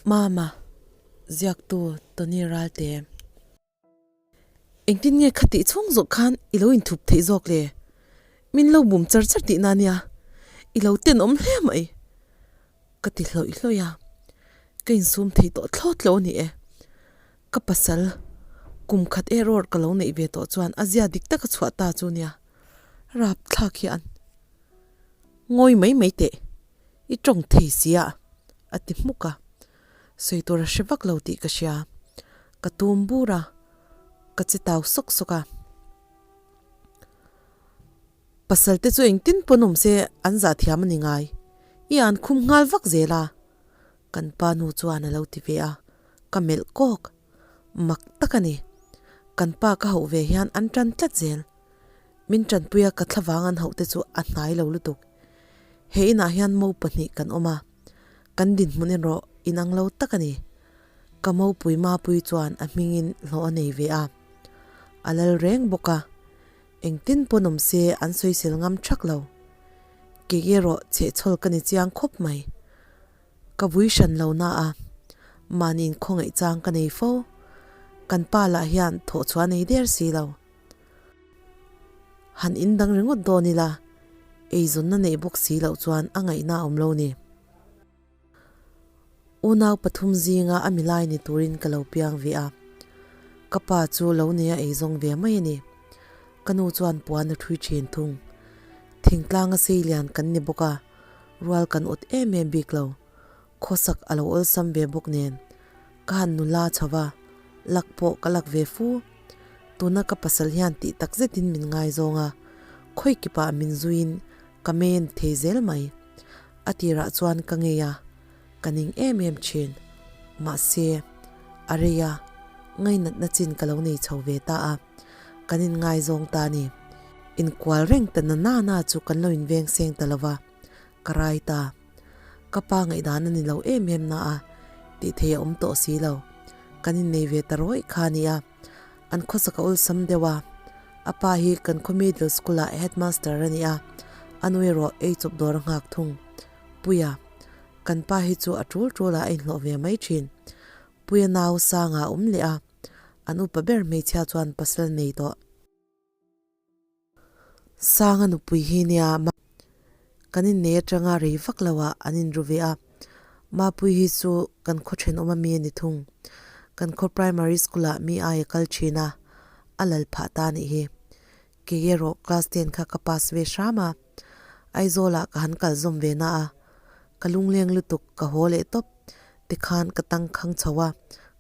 Mama, ziaktu Tony Ralte. Engtin nge kha tih chhung zawk khan i lo inthup theih zawk le? Min lo bum char char tihna nia, i lo tenawm hle mai. Ka ti hlawih hlawih a, ka insum thei tawh thlawt lo a ni e. Ka pasal, kum khat error ka lo neih ve tawh chuan a zia dik tak a chhuah ta chu nia, rapthlak hian. Ngawi mai mai teh, i tawng thei sia, a ti hmuk a. Sawi tur a hre vak lo tih ka hria. Ka tum bur a, ka che tau sawk sawk a. Pasal te chu engtin pawn awm se an zah thiam a ni ngai. I an khum nghal vak zel a, kan pa nu chuan a lo ti ve a, ka melh kawk. Mak tak a ni. Kan pa ka hauh ve hian an tan tlat zel. Min tanpuia ka thlavang an hauh te chu a hnai lo lutuk. He inah hian mo pahnih kan awm a, kan dinhmun erawh inang lo tak a ni. Ka mopui mapui chuan a hmingin hlawh a nei ve a, a lal reng bawk a, engtin pawn awm se an sawisel ngam thak lo. Kei erawh chhehchhawl ka ni chiang khawp mai. Ka vui hran lo na a, mahni inkhawngaih chang ka nei fo. Kan pa lah hian thawhchhuah a nei der si lo. Han in dang ringawt dawn ila, eizawnna neih bawk si loh chuan a ngaihna a awm lo ni. Unau pathum zinga a milai ni turin ka lo piang ve a, ka pa chu lo neia eizawng ve mai a ni. Ka nu chuan puan a thui thin thung. Thingtlanga seilian kan ni bawk a, rual kan awt em em bik lo. Khawsak a lo awlsam ve bawk nen, ka han nula chho va, lak pawh ka lak ve fu. Tuna ka pasal hian tih tak zetin min ngaizawng a, khawi kipah min zuiin ka men thei zel mai. A tirah chuan ka ngei a, ka ning em em thin. Mahse, a rei a, ngainatna chin ka lo nei chho ve ta a, kan inngaizawng ta a ni. Inkual reng ta na na na chu kan lo inveng seng ta lo va, ka rai ta. Ka pa ngaihdan a ni lo em em na a, tih thei a awm tawh si lo. Kan innei ve ta rawih kha a nia. An khawsak a awlsam deuh a. A pa hi kan khaw middle school ah headmaster a ni a, a nu erawh ei chawp dawr a nghak thung. Puia, kan pa hi chu a tul tul ah a inhlawh ve mai thin. Puia nau sanga a awm leh a, an upa ber hmeichhia chuan pasal nei tawh. Sanga nupui hi nia kan innei atanga rei vak lo ah an inru ve a, Mapui hi chu kan khaw thenawm ami a ni thung. Kan khaw primary school ah mi ai a kal thin a, a lal phah ta anih hi. Kei erawh class ten kha ka pass ve hram a, Aizawl ah ka han kal zawm ve na a, ka lungleng lutuk ka haw leh tawp. Tikhan ka tangkhang chho a,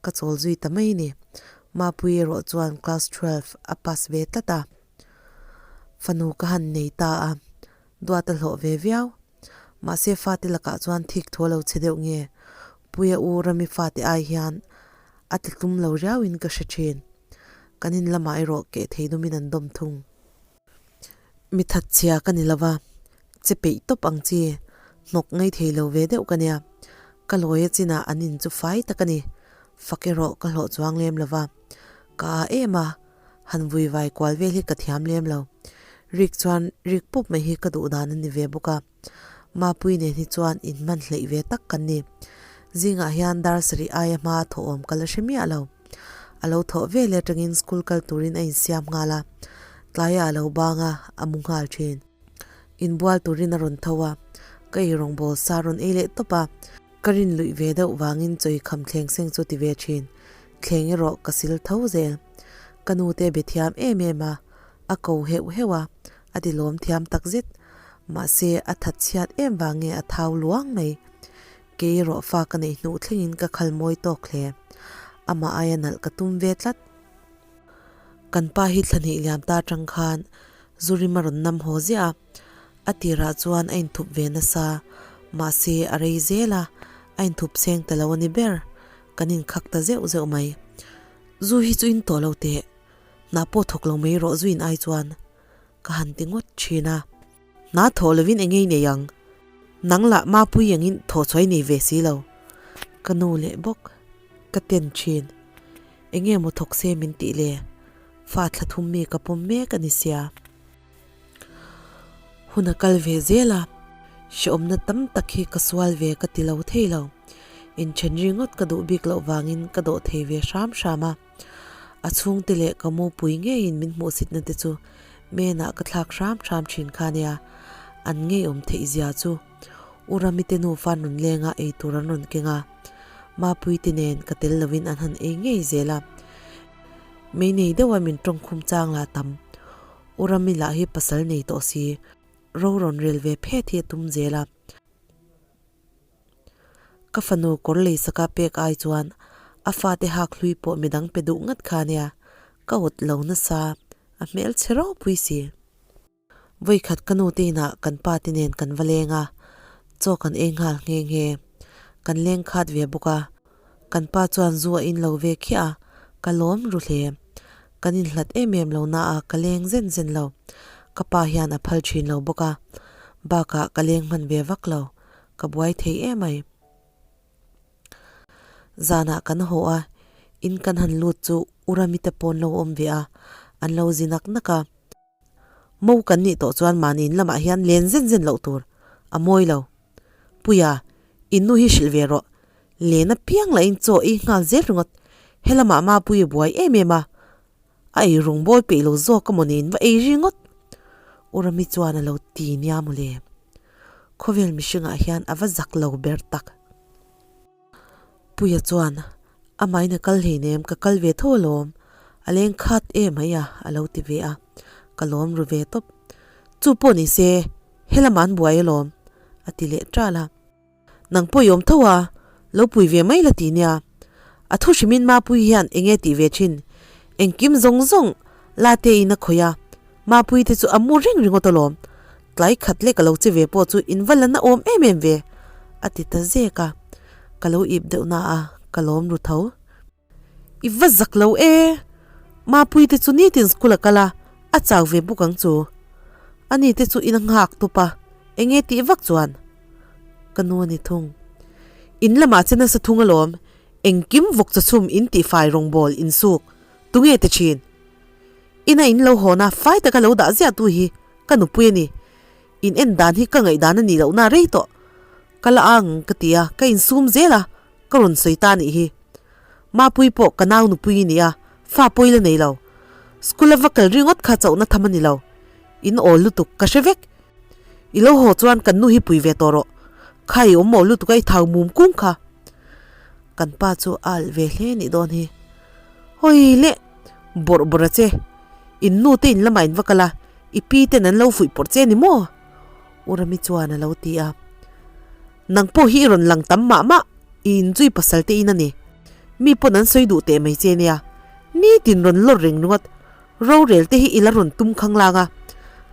ka chawl zui ta mai ni. Mapui erawh chuan class 12 a pass ve tlat a. Fanu ka han nei ta a, duat a hlawh ve viau. Mahse fate lakah chuan thik thu a lo che deuh nge, Puia u Rami fate ai hian a tla tlum lo riauin ka hre thin. Kan in lamah erawh keh thei dumin an dawm thung. Mi thatchhia ka ni lova, che peih tawp ang chi, hnawk ngei thei lo ve deuh ka nia. Ka lawi a chinah an in chu fai tak a ni, fak erawh ka hlawh chuang lem lova. Ka a em a, han vui vai kual vel hi ka thiam lem lo. Rik chuan rik pup mai hi ka duh dan a ni ve bawk a. Mapui nen hi chuan in hman hleih ve tak kan ni. Zingah hian dar sarih aia hma thawhawm ka la hre miah lo. A lo thawh vel atangin school kal turin a insiam nghal a, tlaiah a lo bang a, a mu nghal thin. Inbual turin a rawn tho a, ka ei rawngbawl sa rawn ei leh tawp a, ka rin luih ve deuh vangin chawi kham thleng seng chu ti ve thin. Thleng erawh ka sil tho zel. Ka nu te be thiam em em a, a ko heuh heuh a, a ti lawm thiam takzet. Mahse, a that chhiat em vang nge a thau luang mai. Kei erawh fa ka neih hnuh thlengin ka khal mawi tawk hle. Amah aia nalh ka tum ve tlat. Kan pa hi thla hnih liam ta atang khan Zurim a rawn nam haw ziah a, a tirah chuan a inthup ve nasa, mahse a rei zel a, a inthup seng ta lo a ni ber, kan inkhak ta zeuh zeuh mai. Zu hi chu in tawh lo teh, hna pawh thawk lo mai rawh zu in ai chuan ka han ti ngawt thin a. Hna thawh lovin eng ngei nei ang? Nang lah Mapui engin thawh chhuai nei ve si lo. Ka nu leh bawk ka ten thin. Enge maw thawk se min tih le? Fa thla thum mi ka pawm mek a ni sia. Hun a kal ve zel a, hrehawmna tam tak hi ka sual ve ka ti lo thei lo. Inthen ringawt ka duh bik loh vangin ka dawh thei ve hram hram a. A chhungte leh ka mupui ngeiin min hmuhsitna te chu menah ka thlak hram hram thin kha nia, an ngeiawm theih zia chu. U Ramite nufa an rawn leng a, eitur an rawn keng a, Mapuite nen ka tel lovin an han ei ngei zel a. Mei nei deuha min tawngkhum chang lah tam. U Rami lah hi pasal nei tawh si, ro rawn rel ve phet hi a tum zel a. Ka fanu kawr lei saka pek ai chuan a fate hak hlui pawh midang pe duh ngat kha nia, ka awt lo nasa, a hmel chhe ropui si. Vawikhat ka nu te inah kan pa te nen kan va leng a, chaw kan ei nghal nghe nghe. Kan leng khat ve bawk a, kan pa chuan zu a in lo ve khiah a, ka lawm ru hle. Kan inhlat em em lo na a, ka leng zen zen lo. Ka pa hian a phal thin lo bawk a, bakah ka leng hman ve vak lo. Ka buai thei em ai. Zanah kan haw a, in kan han lut chu u Ramite pawn lo awm ve a, an lo zi nak nak a. Mo kan nih tawh chuan mahni in lamah hian len zen zen loh tur a mawi lo. Puia, in nu hi hrilh ve rawh. Len apiang lahin chaw ei nghal zel ringawt. Helamah Mapuia buai em em a, a ei rung bawi peih lo zawk a maw niin va ei ringawt. U Rami chuan a lo ti nia mawle. Khawvel mihringah hian a va zak lo ber tak. Puia chuan, Amahin a kal hleinem, ka kal ve tho alawm, a leng khat em mai a, a lo ti ve a, ka lawm ru ve tawp. Chu pawh ni se, helamah an buai alawm, a ti leh ṭal a. Nang pawh i awm tho a, lo pui ve mai la ti nia. A thu hrimin Mapuii hian eng nge tih ve ṭhin? Engkim zawng zawng la te in a khawih a, Mapuii te chu a mu reng ringawt alawm. Tlai khat lek a lo che ve pawh chu in va la na awm em em ve, a ti ta zek a. Ka lo ip deuh na a, ka lawm ru tho. I va zak lo e! Mapuii te chu nitin school a kal a, a chau ve bawk ang chu. Ani te chu in a nghak tawp a, eng nge tih vak chuan? Ka nu a ni thung. In lamah che nasa thung alawm, engkim vawk chawchhum in tihfai rawngbawl insuk tunge ti thin? Ina in lo hawn a, fai taka lo dah ziah tu hi ka nupui a ni. In en dan hi ka ngaihdan a nih lohna rei tawh. Ka la ang ka ti a, ka insum zel a, ka rawn sawi ta nih hi. Mapui pawh ka nau nupui i ni a, fa pawi la nei lo. School a va kal ringawt kha chauhna tham a ni lo. In awl lutuk, ka hre vek. I lo haw chuan kan nu hi pui ve tawh rawh. Kha i awm maw lutuk a i thau mum kung kha. Kan pa chu a alh ve hle nih dawn hi. Hawi leh bawrh bawrh a che. In nu te in lamah in va kal a, i pi ten an lo fuih pawrh che ni maw? U Rami chuan a lo ti a. Nang pawh hi i rawn lang tam mah mah, i inzui pasal te in a ni. Mi pawn an sawi duh teh mai che nia. Nitin rawn lawr reng ringawt. Rorel te hi i la rawn tum khang lang a,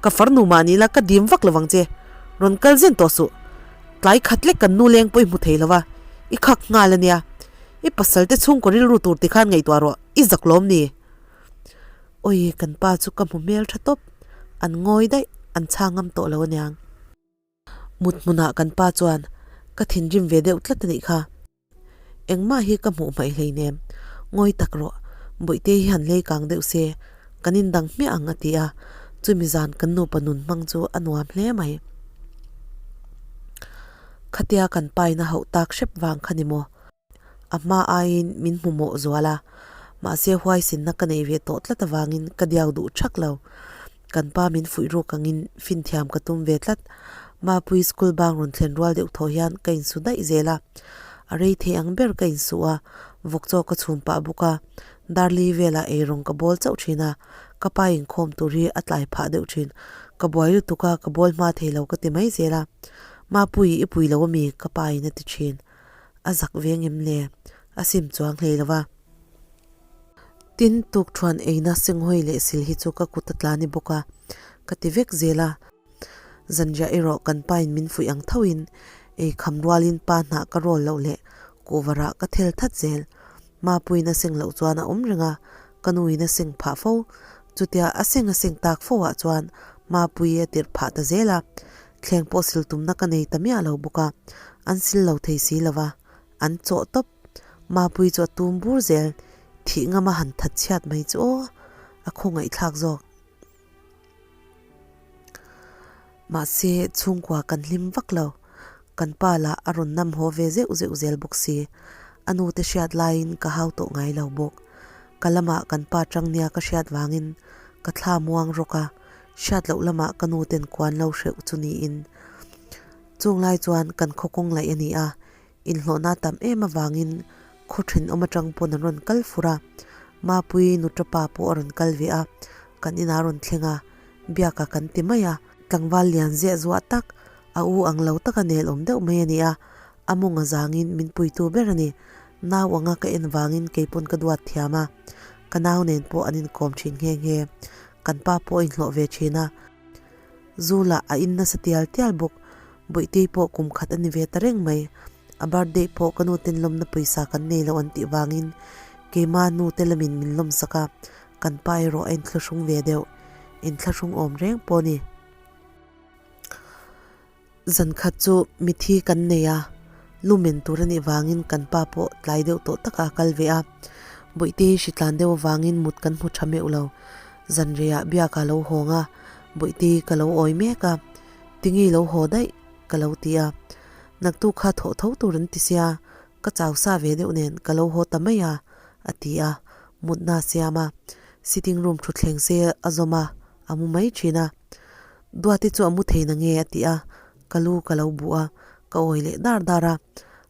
ka farnu mah ni la ka dim vak lovang che, rawn kal zen tawh suh. Tlai khat lek kan nu leng pawh i hmu thei lo va, i khak nghal a nia. I pasal te chhungkaw rilru tur ti khan ngaihtuah rawh, i zak lawm ni? Awi, kan pa chu ka hmu hmel tha tawp, an ngawi daih, an chhang ngam tawh lo aniang. Mut hmunah kan pa chuan ka thinrim ve deuh tlat a nih kha. Engmah hi ka hmuh hmaih hleinem, ngawi tak rawh, Bawihte hi han lei kang deuh se, kan indang hmiah ang a ti a, chumi zan kan nupa nun hmang chu a nuam hle mai. Khatia kan paina hauh tak hrep vang kha ni maw? A hma aiin min hmu mawh zual a, mahse huaisinna ka nei ve tawh tlat avangin ka diau duh thak lo. Kan pa min fuih ruk angin finthiam ka tum ve tlat. Mapui school bang rawn thlen rual deuh thaw hian ka insu daih zel a. A rei thei ang ber ka insu a, vawk chaw ka chhum pah bawk a. Darli velah eirawng ka bawl chauh thin a, ka pa inkhawm tur hi a tlai phah deuh thin. Ka buai lutuk a, ka bawl hma thei lo ka ti mai zel a. Mapui i pui lo ami? Ka pa in a ti thin. A zak ve ngem le? A sim chuang hlei lo va. Tin, tukthuan eina senghawi leh sil hi chu ka kut a tla ni bawk a, ka ti vek zel a. Zanriah erawh kan pain min fuih ang thoin ei kham rualin pa hnah ka rawl loh leh kuhvarah ka thel that zel. Mapuiin a seng loh chuan a awm reng a, ka nuin a seng phah fo. Chutia a seng a seng tak fo ah chuan Mapuii a tirh phah ta zel a, thleng pawh sil tumna ka nei ta miah lo bawk a, an sil lo thei si lo va, an chawh tawp. Mapui chu a tum bur zel, thih ngama han that chhiat mai chu aw, a khawngaihthlak zawk. Mahse, chhungkua kan hlim vak lo. Kan pa lah a rawn nam haw ve zeuh zeuh zel bawk si. A nu te hriat laiin ka hau tawh ngai lo bawk. Ka lamah kan pa tang nia ka hriat vangin ka thla muang rawk a, hriat loh lamah ka nu ten kuan lo hreuh chu niin. Chung lai chuan kan khaw kawng laih a ni a, inhlawhna tam em avangin khaw thenawm atang pawn an rawn kal fur a, Mapuii nuṭapa pawh a rawn kal ve a, kan inah a rawn thleng a, biaka kan ti mai a, tlangval lian ziah zuah tak, a u ang lo taka nel awm deuh mai a ni a, a mawng a zangin min puitu ber a ni. Nau anga ka en vangin kei pawn ka duat thiam a, ka nau nen pawh an inkawm thin nghe nghe. Kan pa pawh a inhlawh ve thin a, zu lah a in nasa tial tial bawk. Bawihte pawh kum khat a ni ve ta reng mai. A birthday pawh ka nu ten lawmna pawisa kan nei lo an tih vangin keima nu te lamin min lawmsak a, kan pa erawh a inthlahrung ve deuh. Inthlahrung awm reng pawh a ni. Zan khat chu mithi kan nei a, lumen tur a nih vangin kan pa pawh tlai deuh tawh takah a kal ve a. Bawihte hi hritlan deuh avangin mut kan hmu tha meuh lo. Zan reiah biak a lo hawng a, Bawihte ka lo awi mek a, tinge i lo haw daih? ka lo ti a. Naktuk kha thawh tho tur an ti sia, ka chau sa ve deuh nen ka lo haw ta mai a, a ti a, mutna a siam a. Sitting room thutthleng se a zawm a, a mu mai thin a. Duati chu a mu thei na nge a ti a, ka lu ka lo buh a, ka awi leh dar dar a,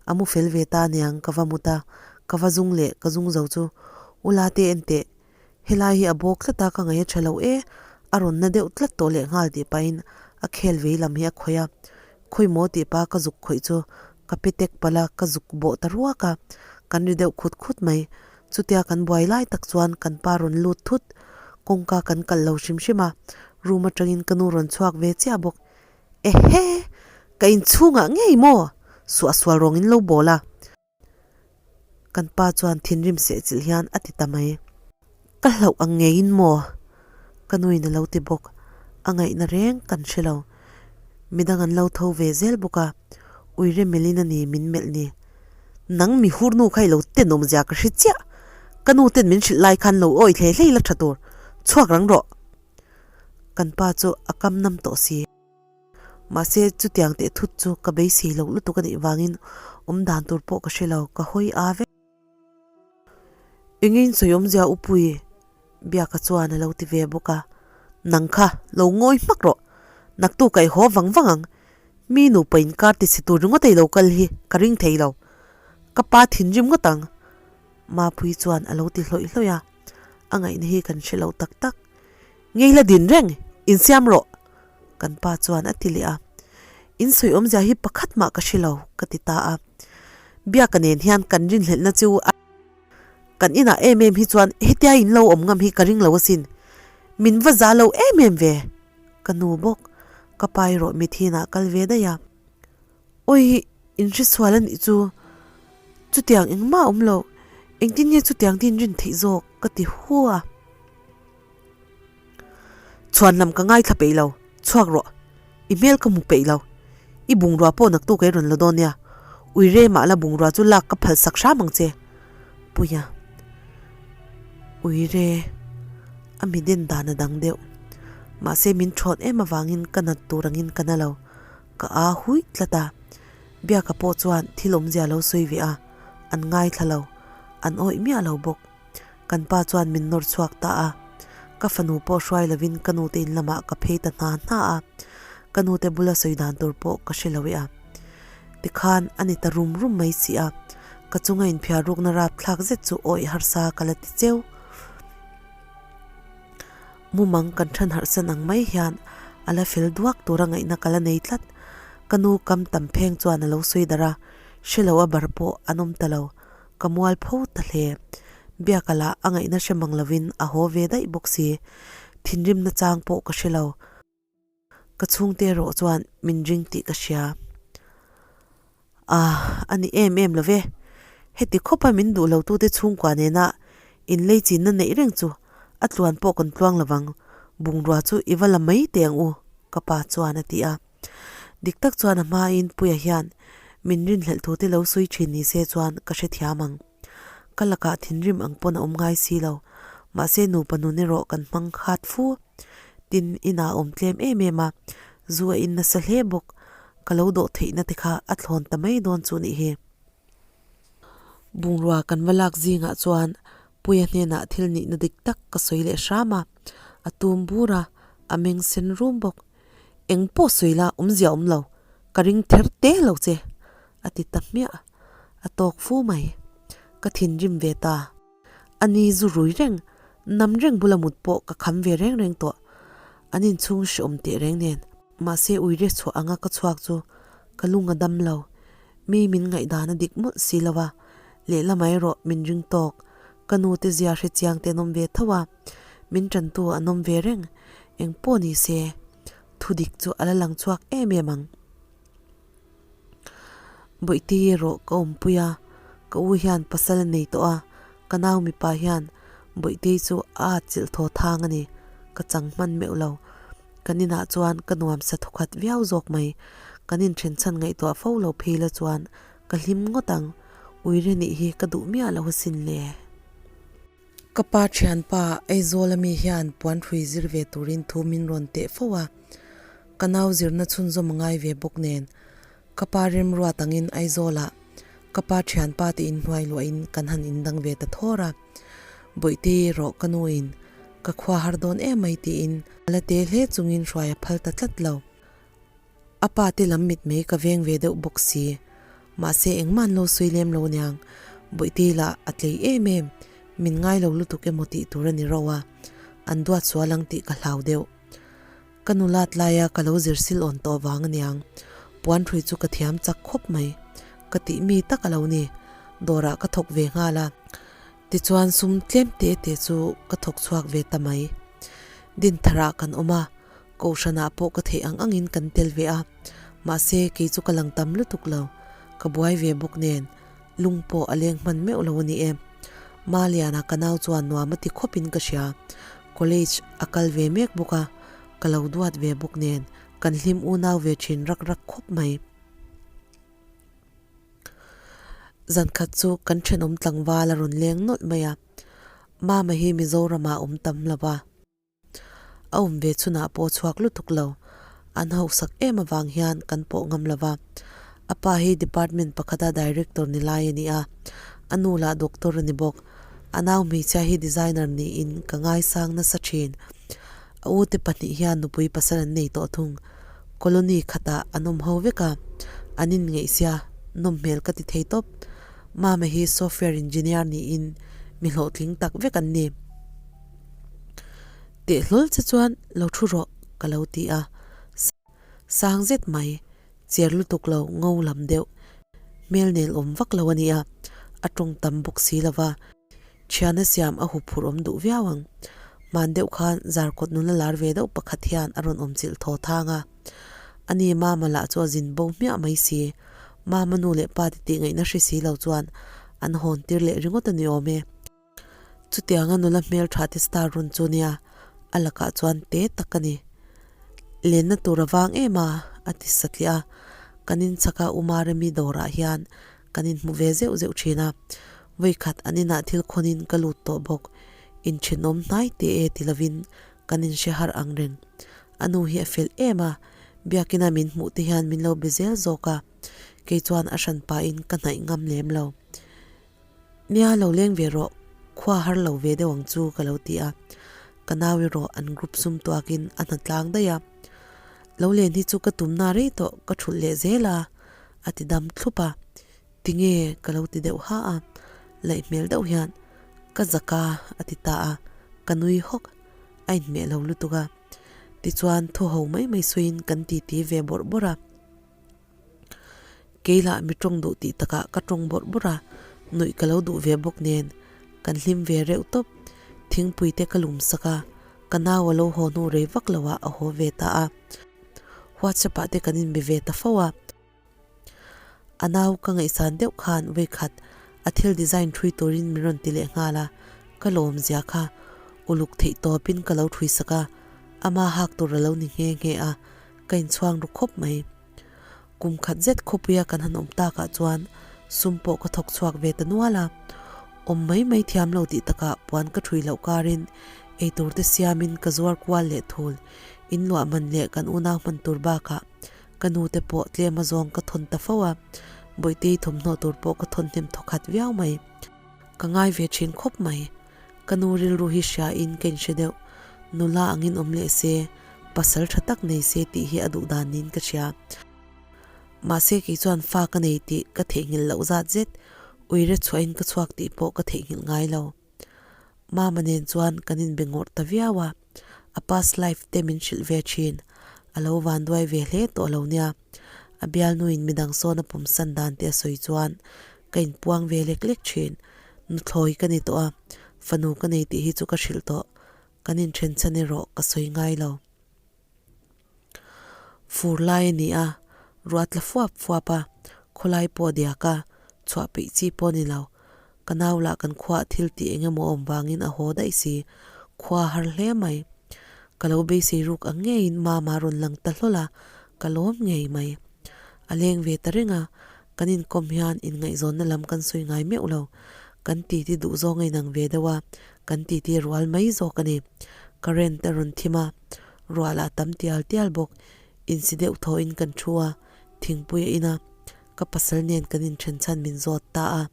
a mu fel ve ta aniang ka va mut a, ka va zung leh ka zung zo chu u la te en teh, helai hi a bawk tlat a ka ngaih a tha lo e, a rawn na deuh tlat tawh leh nghal tih pahin a khel vei lam hi a khawih a, khawi maw tih pa ka zuk khawih chu ka pe tek palh a, ka zuk bawh ta ruak a, kan ri deuh khut khut mai, Chutia kan buai lai tak chuan kan pa rawn lut thut, kawngka kan kalh lo hrim hrim a, room atangin ka nu rawn chhuak ve chiah bawk. Ehe! Ka inchhungah ngei maw? Suahsual rawng in lo bawl a. Kan pa chuan thinrim sehchilh hian a ti ta mai. Ka hlauh ang ngeiin maw? Ka nuin a lo ti bawk. A ngaihna reng kan hre lo. Midang an lo tho ve zel bawk a, uire melhin a ni min melh ni. Nang mi hur nu kha i lo tenawm zia ka hre chiah. Ka nu ten min hrilh lai khan lo awi hlei hlei la tha tur. Chhuak rang rawh. Kan pa chu a kam nam tawh si. Mahse chutiang teh thut chu ka beisei loh lutuk a nih vangin awm dan tur pawh ka hre lo, ka hawi a vek. Eng in sawi awmzia u Pui? Biaka chuan a lo ti ve bawk a. Nang kha lo ngawi hmak rawh. Naktu ka i haw vang vang ang. Mi nupa inkar ti chhe tur ringawt a i lo kal hi ka ring thei lo. Ka pa thinrim ngawt ang. Mapui chuan a lo ti hlawih hlawih a. A ngaihna hi kan hre lo tak tak. Ngei la din reng, insiam rawh. Kan pa chuan a ti leh a. In sawi awmzia hi pakhat mah ka hre lo, ka ti ta a. Biaka nen hian kan rinhlelhna chu a Kan inah em em hi chuan hetia in lo awm ngam hi ka ring lo asin. Min va za lo em em ve. Ka nu bawk, ka pa erawh mithinah kal ve daih a. Awi, in hresual a nih chu. Chutiang engmah a awm lo. Engtin nge chutiang te in rin theih zawk? ka ti hu a. Chhuan lam ka ngaithla peih lo, chhuak rawh. I hmel ka hmu peih lo. I bungrua pawh naktu ka i rawn la dawn nia. Ui re mah la bungrua chu lak ka phal sak hram ang che. Puia. Ui re. A mi den dan a dang deuh. Mahse min thawn em avangin ka nat tur angin ka na lo. Ka aa huih tlat a. Biaka pawh chuan thil awmzia lo sawi ve a. An ngaithla lo. An awih miah lo bawk. Kan pa chuan min nawr chhuak ta a, ka fanu pawh hruai lovin ka nute in lamah ka phei ta hna hna a, ka nute bula sawi dan tur pawh ka hre lo e a. Tikhan a ni ta rum rum mai si a, ka chunga inphiar rukna rapthlak zet chu awih harsa ka la ti cheu. Mumang kan than harhsan ang mai hian a la fel duak tura ngaihna ka la nei tlat. Ka nu kam tam pheng chuan a lo sawi darh a, hre lo a bar pawh an awm ta lo. Ka mual pho ta hle. Biaka lah a ngaihna hre mang lovin a haw ve daih bawk si. Thinrimna chang pawh ka hre lo. Ka chhungte erawh chuan min ring tih ka hria. Ah, a ni em em lo ve. Heti khawpa min duh lotute chhungkua nena inlei chinna neih reng chu a tluan pawh kan tluang lovang. Bungrua chu i va la mai teh ang u, ka pa chuan a ti a. Dik tak chuan a hmain Puia hian min rinhlelh thu te lo sawi thin ni se chuan ka hrethiam ang. Ka lakah thinrim ang pawn a awm ngai si lo. Mahse nupa nun erawh kan hmang khat fu. Tin, inah a awm tlem em em a, zu a in nasa hle bawk. Ka lo dawh theihna te kha a thlawn ta mai dawn chu nih hi. Bungrua kan va lak zingah chuan Puia hnenah thil nihna dik tak ka sawi leh hram a, a tum bur a, a meng sen rum bawk. Eng pawh sawi la awmzia awm lo, ka ring ther te lo che, a ti ta hmiah. A tawk fu mai. Ka thinrim ve ta. A ni zu rui reng, nam reng bula mut pawh ka kham ve reng reng tawh. An inchhung hreawm teh reng nen. Mahse uire chhuah anga ka chhuak chu ka lung a dam lo. Mi min ngaihdan a dik mawlh si lo a, lehlamah erawh min ring tawk. Ka nu te zia hre chiang te an awm ve tho a, min tantu an awm ve reng. Eng pawh ni se, thu dik chu a la lang chhuak em em ang. Bawihte erawh ka awmpui a, ka u hian pasal a nei tawh a, ka nau mipa hian Bawihtei chu a atchilh thaw thang a ni, ka chang hman meuh lo. Kan inah chuan ka nuamsa thawkhat viau zawk mai, kan inthen chhan ngaihtuah fo lo phei la chuan ka hlim ngawt ang, uire nih hi ka duh miah lo asin le. Ka pa thianpa Aizawl ami hian puan hrui zir ve turin thu min rawn teh fo a, ka nau zirna chhunzawm a ngai ve bawk nen ka pa remruat angin Aizawlah ka pa thianpa te inhnuai luahin kan han indang ve ta thawr a, Bawihte erawh ka nuin ka khua har dawn em mai tiin a la te hle chungin hruai a phal ta tlat lo. A pa te lam mit mai ka veng ve deuh bawk si. Mahse engmah an lo sawi lem lo aniang, Bawihte lah a tlei em em, min ngai lo lutuk emaw tih tur a ni rauh a, an duat sual ang tih ka hlau deuh. Ka nulat laia ka lo zir sil awn tawh vang aniang, puan hrui chu ka thiam chak khawp mai. Ka tih mi tak a lo ni, dawrah ka thawk ve nghal a. Tichuan sum tlem te te chu ka thawk chhuak ve ta mai. Dintharah kan awm a, Kohhranah pawh ka theih ang angin kan tel ve a, mahse kei chu ka lang tam lutuk lo, ka buai ve bawk nen lung pawh a leng hman meuh lo a ni e. Maliana ka nau chuan nuam a ti khawpin ka hria, college a kal ve mek bawk a, ka lo duat ve bawk nen kan hlim unau ve thin rak rak khawp mai. Zankhat chu kan thenawm tlangval a rawn leng nawlh mai a, Mama hi Mizoramah a awm tam lo va. A awm ve chhunah pawh chhuak lutuk lo. An hausak em avang hian kan pawh ngam lo va. A pa hi department pakhata director ni lai a ni a, a nu lah doctor a ni bawk. A nau hmeichhia hi designer niin ka ngaisang nasa thin. A ute pahnih hian nupui pasal an nei tawh thung. Colony khatah an awm ho vek a, an inngeihsia nawm hmel ka ti thei tawp. Mama hi software engineer niin mi hlawhtling tak vek an ni. Teh hlawl che chuan lo thu rawh ka lo ti a, sang zet mai, cher lutuk lo ngo lam deuh, hmel nel awm vak lo a ni a, a tawng tam bawk si lo va, thiana siam a hup phurh awm duh viau ang. Hman deuh khan Zarkawt nula lar ve deuh pakhat hian a rawn awm chilh thaw thang a, ani Mama lah chu a zin bo hmiah mai si, Mama nu leh pa te tih ngaihna hre si lo chuan an hawn tir leh ringawt a ni awm e. Chutianga nula hmeltha te star rawn chu nia, a lakah chuan te tak a ni. Lenna tur a vang em a, a ti satliah a. Kan inchhaka Umaremi dawrah hian kan inhmu ve zeuh zeuh thin a, vawikhat an inah thil khawnin ka lut tawh bawk. Inthenawm hnai teh e ti lovin kan inhre har ang reng. A nu hi a fel em a, biakina min hmuh te hian min lo be zel zawk a, kei chuan a hran pahin ka hnaih ngam lem lo. Nia lo leng ve rawh, khua har lo ve deuh ang chu ka lo ti a, ka nau erawh an group sum tuakin a hna tlang daih a, lo len hi chu ka tumna rei tawh ka thulh leh zel a, a ti dam thlup a, tinge ka lo ti deuh ha a, laih hmel deuh hian ka zak a a ti ta a, ka nui hawk, a inhmeh lo lutuk a, tichuan thu ho mai mai sawiin kan titi ve bawrh bawrh a. Kei lah mi tawng duh tih takah ka tawng bawrh bawrh a, nuih ka lo duh ve bawk nen kan hlim ve reuh tawp. Thingpui te ka lum sak a, ka nau a lo haw hnu rei vak lo ah a haw ve ta a. WhatsApp ah te kan inbe ve ta fo a. A nau ka ngaihsan deuh khan vawikhat a thil design thui turin min rawn ti leh nghal a, ka lawm zia kha uluk theih tawpin ka lo thui sak a, ama hak tur a lo ni nghe nghe a, ka inchhuang ru khawp mai. Kum khat zet khawpuia kan han awm takah chuan sum pawh ka thawk chhuak ve ta nual a, awm mai mai thiam lo tih takah puan ka ṭhui loh karin eitur te siamin ka zuar kual leh thul, inluah man leh kan unau hman tur bakah. Ka nu te pawh tlem a zawng ka thawn ta fo a, Bawihtei thawmhnaw tur pawh ka thawn hnem thawkhat viau mai. Ka ngai ve thin khawp mai. Ka nu rilru hi hria in ka inhre deuh. Nula angin awm leh se, pasal tha tak nei se tih hi a duh dan niin ka hria. Mahse kei chuan fa ka nei tih ka theihnghilh loh zat zet, uire chhuahin ka chhuak tih pawh ka theihnghilh ngai lo. Mama nen chuan kan inbe ngawrh ta viau a, a past life te min hrilh ve thin, a lo vanduai ve hle tawh lo nia. A bialnuin midang sawn a pawmsan dan te a sawi chuan ka inpuang ve lek lek thin. Nuthlawi ka ni tawh a, fanu ka nei tih hi chu ka hrilh tawh, kan inthen chhan erawh ka sawi ngai lo. Fur lai a ni a, ruah tla fuap fuap a, khawlai pawh a diak a, chhuah peih chi pawh a ni lo. Ka nau lah kan khuaah thil tih eng emaw awm vangin a haw daih si, khua a har hle mai. Ka lo beisei ruk ang ngeiin mama rawn lang ta hlawl a, ka lawm ngei mai. A leng ve ta reng a, kan inkawm hian inngaihzawnna lam kan sawi ngai meuh lo. Kan titi duh zawng a inang ve deuh a, kan titi rual mai zawk a ni. Current a rawn thim a, ruah lah tam tial tial bawk. Insi deuh thawhin kan thu a, thingpui a in a, ka pasal nen kan inthen chhan min zawt ta a.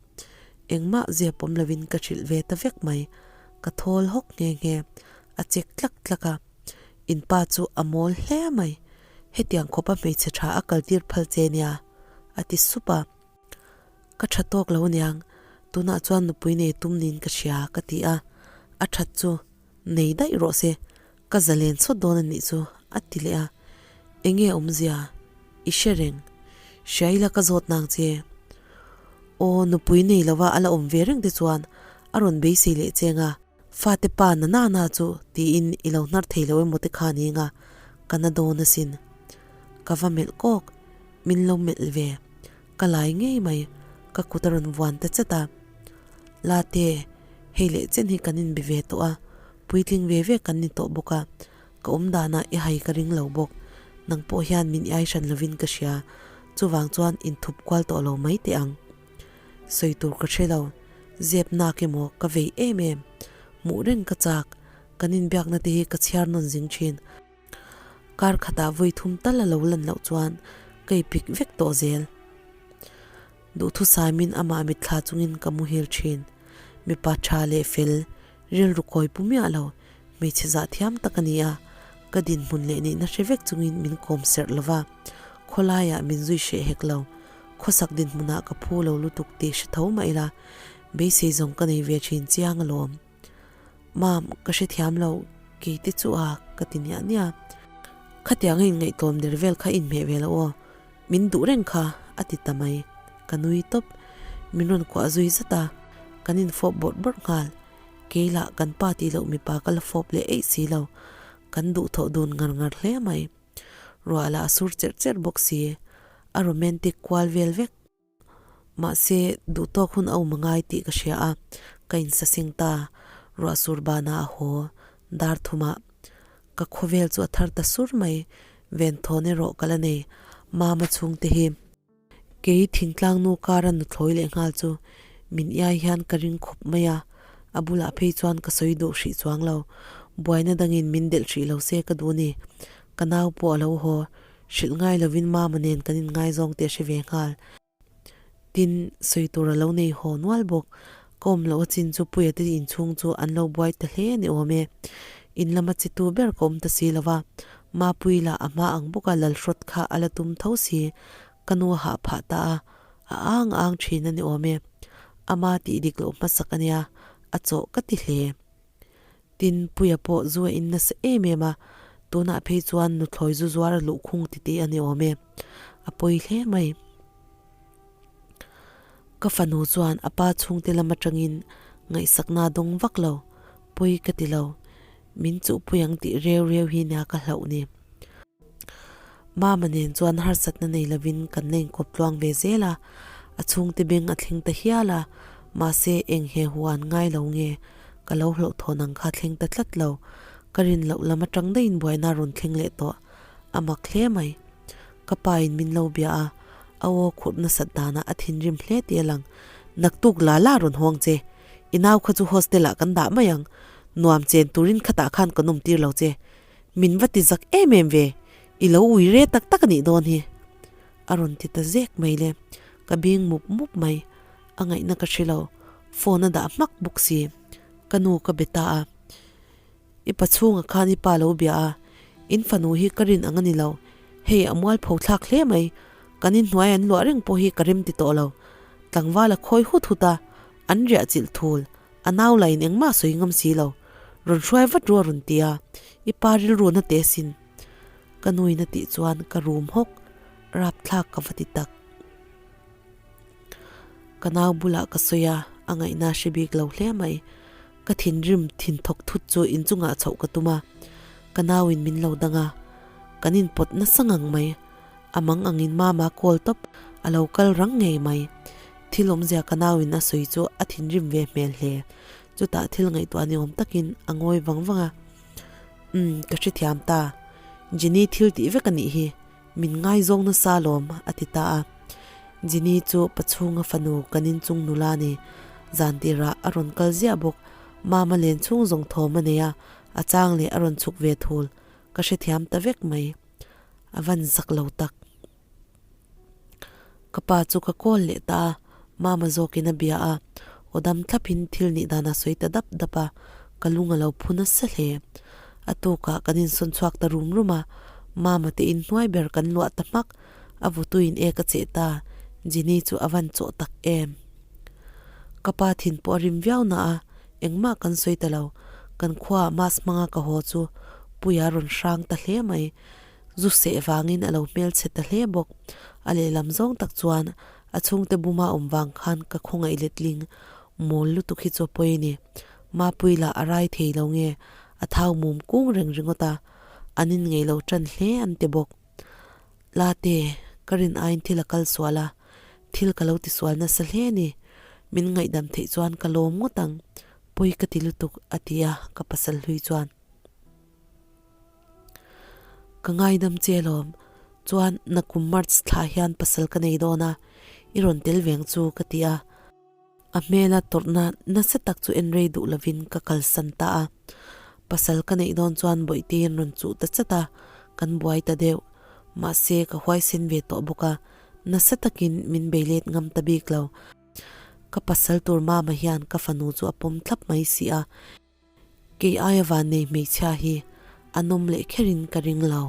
Engmah zep awm lovin ka hrilh ve ta vek mai. Ka thawl hawk nghe nghe, a chek tlak tlak a. In pa chu a mawl hle mai, hetiang khawpa hmeichhe tha a kaltir phal che nia, a ti sup a. Ka tha tawk lo aniang, tunah chuan nupui nei tum niin ka hria, ka ti a. A that chu nei daih rawh se, ka zalen chawt dawn a nih chu, a ti leh a. Enge awmzia? I hre reng. Hria ila ka zawt nang che. Aw, nupui nei lova a la awm ve reng te chuan a rawn beisei leh cheng a. Fate pa na na na chu tiin i lo hnar thei lo emaw te kha ni nga, ka na dawn asin. Ka va melh kawk, min lo melh ve. Ka lai ngei mai, ka kut a rawn vuan ta chat a. Late, hei leh chen hi kan inbe ve tawh a, puitling ve ve kan ni tawh bawk a, ka awm danah i hai ka ring lo bawk. Nang pawh hian min iai hran lovin ka hria, chuvang chuan inthup kual tawh lo mai teh ang. Sawi tur ka hre lo, zep nak emaw ka vei em em. Hmuh reng ka chak, kan inbiakna te hi ka chhiar nawn zing thin. Kar khatah vawi thum tal a lo lan loh chuan ka i pik vek tawh zel. Duhthusaimin amah mitthla chungin ka muhil thin. Mipa tha leh fel, rilru kawi pu miah lo, hmeichhe zah thiam tak a ni a, ka dinhmun leh nihna hre vek chungin min kawm serh lo va, khawlaiah min zui hreh hek lo. Khawsak dinhmunah ka phu lo lutuk tih hre tho mah ila, beisei zawng ka nei ve thin chiang alawm. Mam, ka hrethiam lo, kei te chu a, ka ti niah niah. Khatianga inngaihtlawm der vel kha inhmeh ve lo aw, min duh reng kha, a ti ta mai. Ka nui tawp. Min rawn kuah zui zat a, kan infawp bawrh bawrh nghal. Kei lah kan pa tih loh mipa ka la fawp leh eih si lo. Kan duhthawh dun ngar ngar hle mai. Ruah lah a sur cherh cherh bawk si. A romantic kual vel vek. Mahse, duhtawk hun a awm a ngai tih ka hria a, ka insaseng ta. Ruah sur banah a haw dar thumah ka khawvel chu a thar ta sur mai. Venthawn erawh ka la nei. Mama chhungte hi. Kei thingtlang nu kara nuthlawi leh nghal chu min iai hian ka ring khawp mai a, a bulah phei chuan ka sawi duh hrih chuang lo. Buaina dangin min delh hrih lo se ka duh a ni. Ka nau pawh a lo haw, hrilh ngai lovin mama nen kan inngaizawng tih a hre ve nghal. Tin, sawi tur a lo nei haw nual bawk. Ka awm loh a chin chu Puia te inchhung chu an lo buai ta hle a ni awm e. In lama chi tu ber ka awm ta si lo va, Mapui lah a hma ang bawka lalhrawt kha a la tum tho si. Ka nu a hah phah ta a, a ang ang thin a ni awm e. Ama tih dik loh hmasak a nia, a chawh ka ti hle. Tin, Puia pawh zu a in nasa em em a, tunah phei chuan nuthlawi zu zuar a luhkhung titih a ni awm e. A pawi hle mai. Ka fanu chuan a pa chhungte lam atangin ngaihsakna a dawng vak lo, pawi ka ti lo. Min chuhpui ang tih reu reu hi nia ka hlauh ni. Mama nen chuan harsatna nei lovin kan la inkawp tluang ve zel a, a chhungte beng a thleng ta hial a, mahse eng he hu an ngai lo nge ka lo hlauhthawn ang kha thleng ta tlat lo, ka rin loh lam atang daihin buaina a rawn thleng leh tawh, a mak hle mai. Ka pa in min lo bia a, a aw khurh nasat danah a thinrim hle tih a lang, naktuk la la rawn hawng che, i nau kha chu hostel ah kan dah mai ang, nuam chen turin khatah khan kan awm tir lo che, Min va ti zak em em ve, i lo ui re tak tak a nih dawn hi. A rawn ti ta zek mai le. Ka bing mup mup mai. A ngaihna ka hre lo. Phone a dah hmak bawk si. Ka nu ka be ta a. I pa chhungah khan i pa lo bia a. In fanu hi ka rin ang a ni lo. Hei a mualpho thlak hle mai. Kan inhnuai an luah reng pawh hi ka rem ti tawh lo. Tlangval a khawi hut hut a. An riah chilh thul. A nau la in engmah sawi ngam si lo. Rawn hruai vat ru a rawn ti a. I pa rilru na teh sin. Ka nuin a tih chuan ka rum hawk. Rapthlak ka va ti tak. Ka nau bulah ka sawi a, a ngaihna hre bik lo hle mai. Ka thinrim thin thawk thut chu inchungah chhoh ka tum a, ka nauin min lo dang a, kan inpawt nasa ngang mai. A mang angin mama call tawp, a lo kal rang ngei mai. Thil awmzia ka nauin a sawi chu a thinrim ve hmel hle. Chutah thil ngaihtuah ni awm takin a ngawi vang vang a. Umm, ka hrethiam ta. Jenny thil tih vek a nih hi. Min ngaizawng nasa alawm, a ti ta a. Jenny chu pachhunga fanu kan inchung nula ni. Zan tirah a rawn kal ziah bawk. Mama len chhung zawng thawm a nei a, a chang leh a rawn chhuk ve thul. Ka hrethiam ta vek mai. A van zak lo tak. Ka pa chu ka call leh ta a, Mama zawkin a bia a, aw dam thlapin thil nih dan a sawi ta dap dap a, ka lung a lo phu nasa hle. A tukah kan insawn chhuak ta rum rum a, Mama te inhnuai ber kan luah ta hmak, a vutuin ek a cheh ta, Jenny chu a van chawh tak em. Ka pa thin pawh a rim viau na a, engmah kan sawi ta lo, kan khuaah mask hmanga ka haw chu Puia rawn hrang ta hle mai. Zu seh vangin a lo hmelchhe ta hle bawk. A lehlam zawng tak chuan a chhungte buma awm vang khan ka khawngaih letling mawl lutuk hi chu a pawi a ni. Mapui lah a rai thei lo nge a thau mum kung reng ringawt a, an inngeih lo tan hle an ti bawk. Late, ka rin aiin thil a kal sual a, thil ka lo tisual nasa hle a ni. Min ngaihdam theih chuan ka lawm ngawt ang, pawi ka ti lutuk a ti a, ka pasal hlui chuan. Ka ngaidam che alawm, chuan nakum March thlah hian pasal ka nei dawn a, i rawn tel veng chu ka ti a. A hmela tawrhna nasa tak chu en rei duh lovin ka kalsan ta a. Pasal ka neih dawn chuan Bawihteiin rawn chuh ta chat a, kan buai ta deuh. Mahse ka huaisen ve tawh bawk a, nasa takin min bei let ngam ta bik lo. Ka pasal tur mama hian ka fanu chu a pawm thlap mai si a. Kei aia vannei hmeichhia hi a nawm leh kherin ka ring lo.